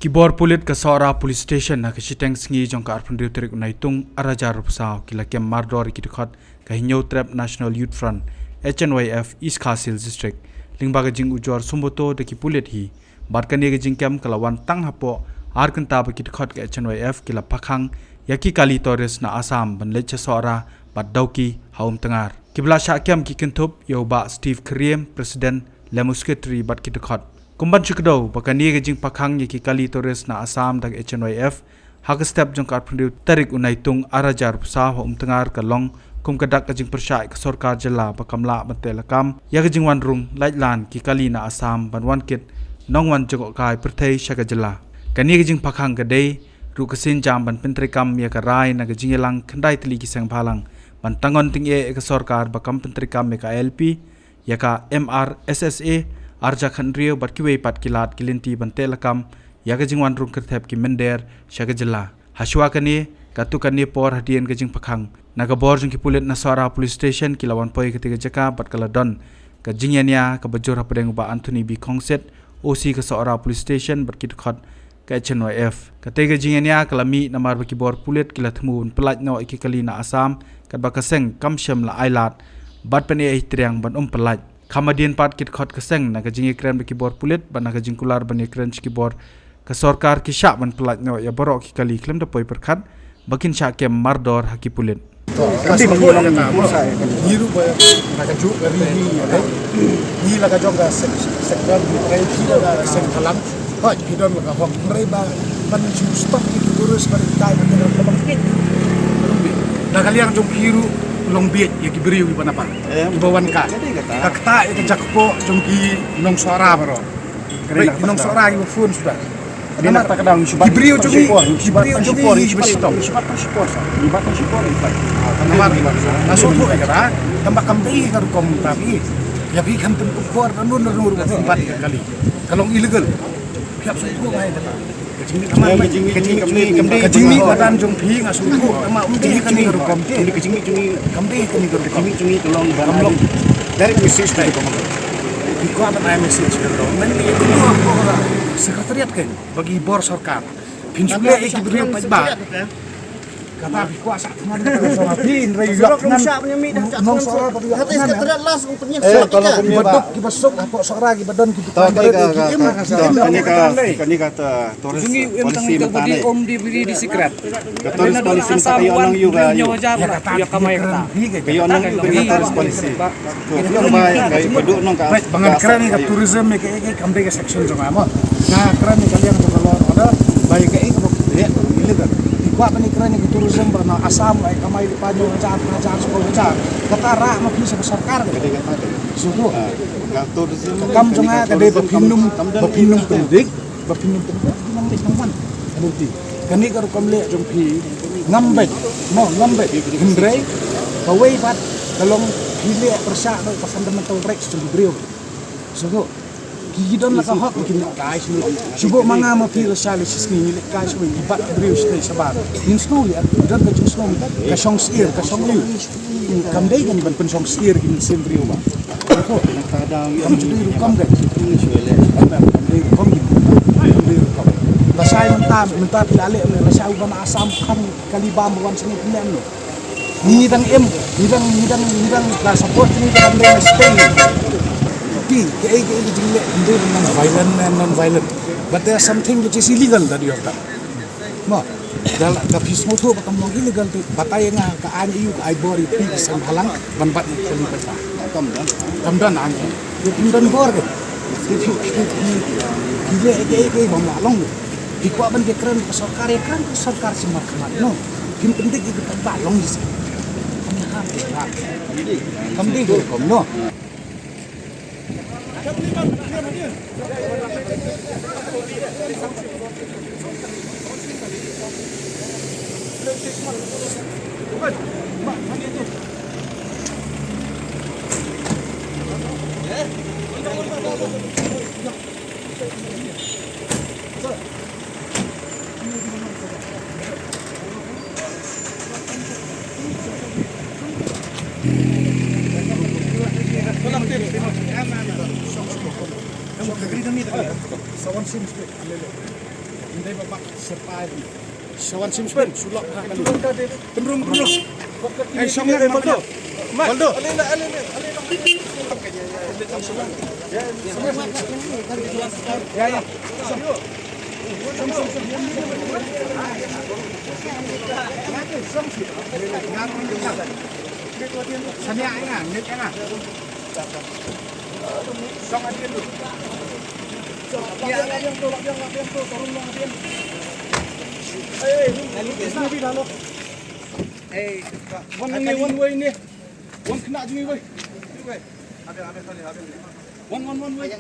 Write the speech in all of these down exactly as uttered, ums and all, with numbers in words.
Ki bor pulit ka Sohra Police Station ha ka shiteng sngi jong ka arphew hynriew tarik u Naitung arhajar arphew saw ki la kem mardor ïa ki dkhot ka Hynñiewtrep National Youth Front, H N Y F, East Khasi Hills District lyngba ka jingujor sumoto da ki pulit hi. Bad kane ka jingkem ka la wan tang hapoh ar kynta ba ki dkhot ka H N Y F ki la phakhang ïa ki kali tourist na Assam ban leit sha Sohra bad Dawki ha Umtngar. Kiba la shah kem ki kynthup ïa u Bah Steve Kyriem, President, Lemo Secretary bad ki dkhot. Kum ban shu kdew ba kane ka jingphakhang ïa ki kali tourist na Assam da ka H N Y F ha ka step jong ka arphew hynriew tarik u Naitung arhajar arphew saw ha Umtngar ka long kum ka dak ka jingpyrshah ïa ka sorkar jylla ba kam lah ban teh lakam ïa ka jingwan rung laitlan ki kali na Assam ban wan kit nongwan jngohkai pyrthei sha ka jylla. Kane ka jingphakhang ka dei ruh ka sienjam ban pyntreikam ïa ka rai na ka jingïalang khyndai tylli ki seng bhalang ban tangon tyngeh ïa ka sorkar ba kam pyntreikam ïa ka I L P, ïa ka M R S S A, arhajar khathynriew bad kiwei pat ki lad ki lynti ban teh lakam ïa ka jingwan rung kyrthep ki mynder sha ka jylla. Hashwa kane, katto katne por hadien ka jingphakhang, na ka bor jong ki pulit na Sohra Police Station ki la wan poi katei ka jaka bad ka la don ka jingïania kaba jur hapdeng u Bah Anthony B Khongset, O C ka Sohra Police Station bad ki dkhot ka H N Y F. Katei ka jingïania ka la mih namar ba ki bor pulit ki la thmu ban pyllait noh ïa ki kali na Assam katba ka seng kam shym la ailad bad pyneh ïa i triang ban ym pyllait. Kham hadien pat ki dkhot ka seng na ka jingïakren bad ki bor pulit bad na ka jingkular ban ïakren sha ki bor ka sorkar ki shah ban pyllait noh ïa baroh ki kali khlem da poi pyrkhat ba kin shah kem mardor ha ki pulit. Ka sngewthuh ïa kata, mo. Ngi ruh ba la ka juk ka ri ngi ïa ka. Ngi la ka jong ka sek-, sector, ngi la ka seng bhalang. Hooid, ki don la ka hok. Hynrei ba ban shu stop ki tourist ba ki kai ba ki don ka bang. Na ka liang jong ki ruh long bieit ïa ki briew kiba na ba. Kiba wan kai. Ka ktah ïa ka jakpoh jong ki nong Sohra baroh. Ki nong Sohra kiba phone suda. Namar ki briew jong ngi, ki briew jong ngi, ngi ba shitom. Namar nga sngewthuh ïa kata, tangba kam dei ka rukom ta phi. Ïa phi khan pynkup bor da nun da nun ruh phi bat ïa kali. Ka long illegal. Phi hap sngewthuh ïa kata. Ka jingmih madan jong phi nga sngewthuh, tangba um dei kane ka rukom te. Kam dei kane ka rukom. Kam long. Direct message to the government. Phi kwah ban ai message ka rukom. Secretariat ka. Ba ki bor sorkar. Phin shu leh ïa ki briew paidbah. Kata phi kwah sa khmat ka sorkar. Phi hynrei ïa nong sorkar ba ïa nong. Ki ba duk, ki ba suk hapoh sorkar ki ba don ki ba. Kane ka, kane ka tourist policy mynta ne. Ka tourist policy mynta ka ïoh nong ïa ka. Ïa kata ka ïoh nong ïa ka tourist policy. Ba ngan kren ïa ka tourism ïa kaei kaei kam dei ka section jong nga mo. Nga kren ïa ka liang jong ka law and order ba ïa kaei kaba illegal. Phi kwah ban kren ïa ka tourism ba na Assam ba kamai lypa hynñiew hajar, hajar, spah hajar. Kata rah ma phi sha ka sorkar ka. Sngewthuh. Ka kam jong nga ka dei ba phin ym, ba phin ym pyndik. Ba phin ym pynbeit, phin ym leit nongwan. Ka dei kane ka rukom leh jong phi. Ngam beit, mo, ngam beit. Hynrei kawei pat ka long phi leh pyrshah noh ka fundamental rights jong ki briew. Sngewthuh. Ki, ki don la ka hok ba kin leit kai shuh. Shu buh ma nga ma phi lashai la shisngi ngi leit kai shuh, ngi bat ki briew shisngi shabar. Ngin sngew ïa, don ka jingsngew, ka shong syier, ka shong ïew. Kam dei kan ban pynshong syier ki mynsiem briew ba. Kam ju dei rukom kan. Kam dei rukom ki. Kam dei rukom. Lashai mynta, mynta phi la leh, lashai uba na Assam khang kali bam ba wan sini phi leh. Ngi dang em, ngi dang, ngi dang, ngi dang la support, ngi dang dei stay. Ki, kaei, kaei ka jingleh, kam dei non violent, non violent. But there's something which is illegal that you have done. Mo, da la, da phi sngewthuh ba kam long illegal te, batai ïa nga ka aiñ aiu ka ai bor ïa phi ki seng bhalang ban bat ïa ki kali paidbah. Kam don. Kam don aiñ aiu. Ïa phi don bor ke. Ïa phi, phi, phi, phi leh ïa kaei kaei bym lah long. Phi kwah ban ïakren ka sorkar, ïakren ka sorkar shi markhmat no. Phim pyndik ïa ki paidbah long ïa shi. Kam ïa ha, ïa ha. Kam dei ka rukom no. Sawan sim spek, sulok ha kan. Pynrum, pynrum. Eh, shong na, Waldo. Waldo. Ya, ya. Sania nga, nit nga. One way, one way ne. One kena jngi wei. One, one, one way.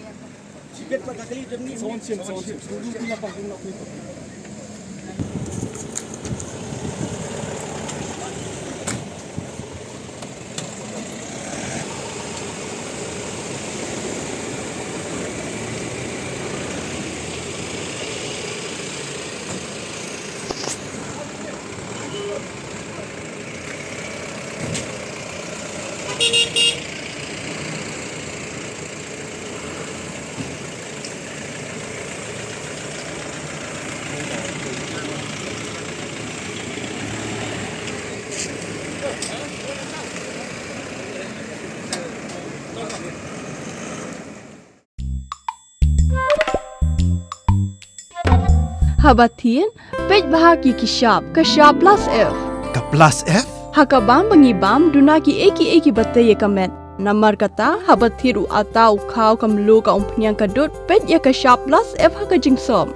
Haba thied, peit bha ïa ki shap, ka shap plus F. Ka plus F? Ha ka bam ba ngi bam, duna ki ei ki ei kiba tei ïa ka met. Namar kata, haba thied u atta u khaw ka mluh ka umphniang ka dud, peit ïa ka shap plus F ha ka jingsop.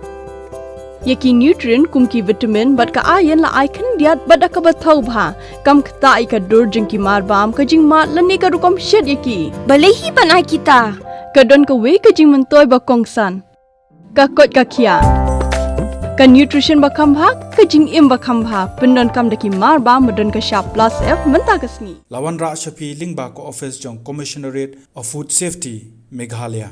Ïa ki nutrient kum ki vitamin bad ka iron la ai khyndiat bad da kaba thaw bha. Kam ktah ïa ka dur jong ki mar bam, ka jingmad lane ka rukom shet ïa ki. Balei hi ban ai kita? Ka don kawei ka jingmyntoi ba kongsan. Ka koit ka khiah. Ka nutrition ba kham bha, ka jingim ba kham bha. Pyndonkam da ki mar bam ba don ka shap plus F mynta ka sngi. La wanrah sha phi lyngba ka office jong Commissionerate of Food Safety, Meghalaya.